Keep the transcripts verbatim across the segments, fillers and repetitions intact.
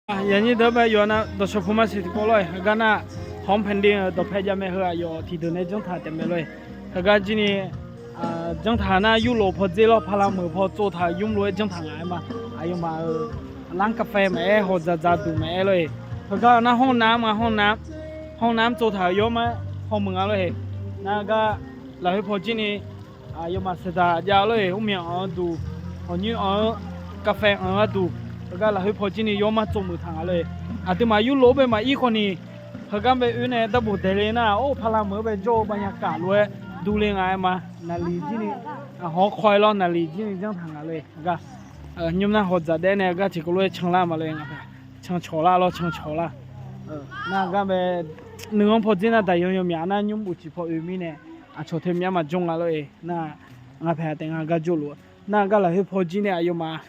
Yaqnyir deuq bae yawf nar dawqshawq pu ma siq tiqpov lor-eq. Heugar nar หอมแผ่นดิน-euq dawqpae jav mae heu aqyawf tiqdeuq nae janrtaq taef mae lor-eq. Heugar jir ni janrtaq nar yurlof pawdzer lawr paqla meuq paw tsovtaq-euq nymr lof-aer janrtaq ngaq-aer ma. Aqyawfmaf-euq ร้านกาแฟ maqaer hawdzaq dzaqduq maqaer lor-eq. Heugar nar hawr nav ma hawr nav, hawr nav tsovtaq-euq yawr ma hawmuiq nga lor-eq. Nar gar lafkhoer paw jir ni aqyawfmaf saqdaq jav lor-eq. Urmyanq anq-eu duq, hawqnyoer anq-eu, กาแฟ anq-eu gharduq, heugar lafkhoer paw jir ni yawr ma tsovmuiq taq nga lor-eq. Aqduimaf yurlof-aer bae maqir khawf ni, heugar bae oe nae darbof daeq le nar, or paqla meuq-aer bae jawr-eu banya kaq lof-aer durle nga-aer ma. Naqliq jir ni, aqhawq-anr khaw-aer lawr naqliq jir ni janrtaq nga lor-eq. Heugar nymr nar hawdzaq daef nae heugar tiqkawv lof-aer canlar ma lor-eq. Ngaq paq can cawq lar lawr can cawq lar. Nar gar bae nuianr paw dzer nar daqyan yawmyaq nar nymr buf tiq paw oe mirnae aqcawq teumyav maqjawr nga lor-eq. Nar ngaq paq taef nga gar jawrluf-eu nar gar lafkhoer paw jir nae aqyawfmaf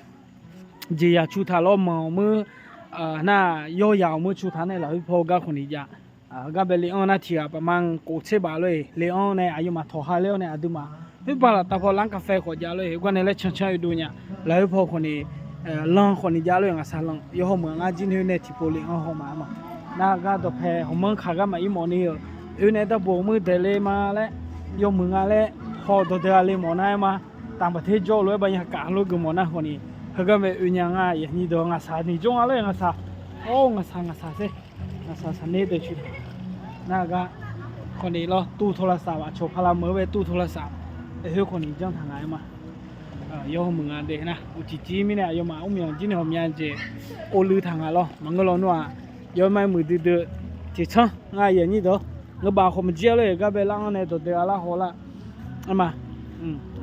jeqzaq cu taq lawr manq muir nar yawr yaq-awq muir cu taq nae lafkhoer paw gar khawf ni jav. Gar bae le-anr nar tiq ghaq paqma-anr kof tser baf lor-eq. Le-anr nae aqyawfmaf tawq ha ler-awr nae aqduimaf khoer baq laf taf paw ร้านกาแฟ khawf jav lor-eq. Gar nae laer cancan oedov nya. Lafkhoer paw khawf ni lan khawf ni jav lor-eq. Ngaqsaq lan yawr hawmuiq ngar jir ni oe nae tiqpov le-anr haw ma-aer ma. Nar gar dawqpae hawmanr kaq gar maqir mawf ni-eu oe nae darbof muir daeq le ma laer yawmuiq nga laer haw dawqdae gha le mawf nar-aer ma. Taqbaq ter jawr lof-aer banya kaq lof geuf mawf nar khawf ni heugar bae oe nya nga. Yaqnyir deuq ngaqsaq ni jawr nga lor-eq. Ngaqsaq, or ngaqsaq ngaqsaq sher. Ngaqsaq saqner deuq cu nar gar khawf ni lawr tuv โทรศัพท์ aqcawq paqla meuq-aer bae tuv โทรศัพท์ khoer khawf ni janrtaq nga-aer ma. Yawr hawmuiq nga de nar uqcif cif mirnae aqyawfmaf urmyanq jir ni hawmya jeq ovluiv taq nga lawr maqngeur lawnmr-aq. Yawr mar muiqdui dui tiqtsanr nga yaqnyir deuq-awr ngeurbaf khawf maqjir-a lor-eq. Gar bae lar-anr nae dawqdae gha lar haw lar-aer ma.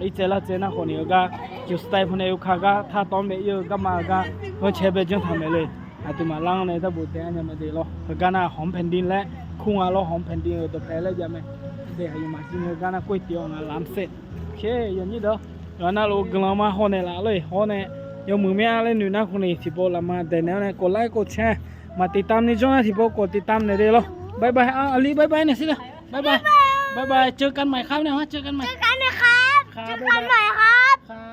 Irtsaev lartsaev nar khawf ni-eu gar จุดไฟ paw nae yawkaq gar tar tawv-anr bae ir-eu garma-eu gar ghanrcae bae janrtaq maeq le. Aqduimaf lar-anr nae darbof daef-a nya ma de lawr. Heugar nar หอมแผ่นดิน laer kur nga lawr หอมแผ่นดิน-euq dawqpae laer jav mae. Aqdui aqyawfmaf jir ni heugar nar ก๋วยเตี๋ยว nga lamser. Yaqnyir deuq-awr yawqha navluf guiqlanq ma haw naeqlaf lor-eq. Haw nae yawmuiq mya laer noeq nar khawf ni tiqpov lafma daeq naeq-awr nae กดไลค์ กดแชร์ maqtiqtam ni jawr nar tiqpov กดติดตาม naeq de lawr. Bye bye, ali bye bye naeq sir lawr. Bye bye, bye bye, เจอกันใหม่ครับ naeq ma, เจอกันใหม่ครับ เจอกันใหม่ครับ